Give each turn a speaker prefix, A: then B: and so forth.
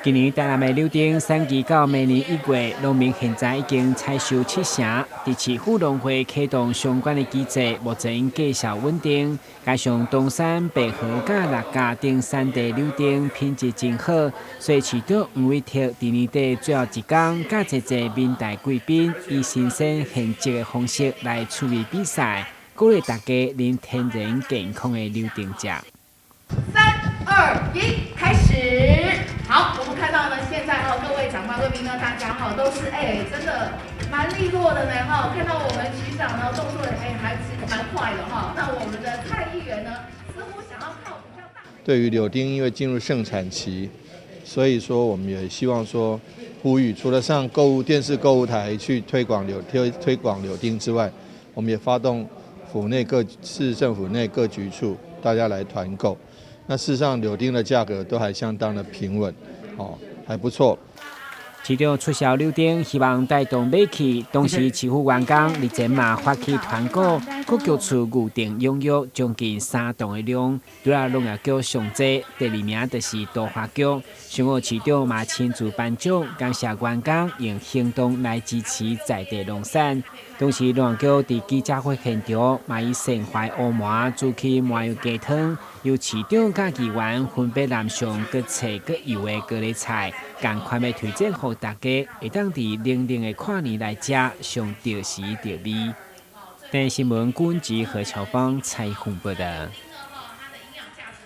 A: 今年台南的柳丁產期到明年1月，農民現在已經採收七成。佇市府農會啟動相關的機制，目前價數穩定。加上東山、白河佮六甲等產地柳丁品質真好，所以市長黃偉哲佇年底最後一工，佮濟濟民代貴賓以新鮮現摘的方式來趣味比賽，鼓勵大家啉天然健康的柳丁食。
B: 三二一，開始！好，我們看到呢，現在哦，各位長官貴賓呢，大家哈都是哎，真的蠻利落的呢哈。看到我們局長呢，動作哎還是蠻快的哈。那我們的蔡議員呢，似乎想要靠比較大。
C: 對於柳丁，因為進入盛產期，所以說我們也希望說呼籲，除了上購物電視購物台去推廣柳丁之外，我們也發動府內各市政府內各局處大家來團購。那事實上，柳丁的價格都還相當的平穩，哦，還不錯。
A: 市長出銷柳丁，希望帶動買氣。同時，市府員工日前嘛發起團購，閣叫出預定踴躍將近3噸的量。除了農業局上濟，第二名就是都發局。上午市長嘛親自頒獎，感謝員工用行動來支持在地農產。同時，農業局佇記者會現場嘛以鮮花烏麻煮起麻油雞湯，由市長佮議員分別淋上閣脆閣油的高麗菜，仝款欲推薦予大家，會當佇冷冷的跨年來食，上著時著味。電視新聞君吉何喬芳採訪報導。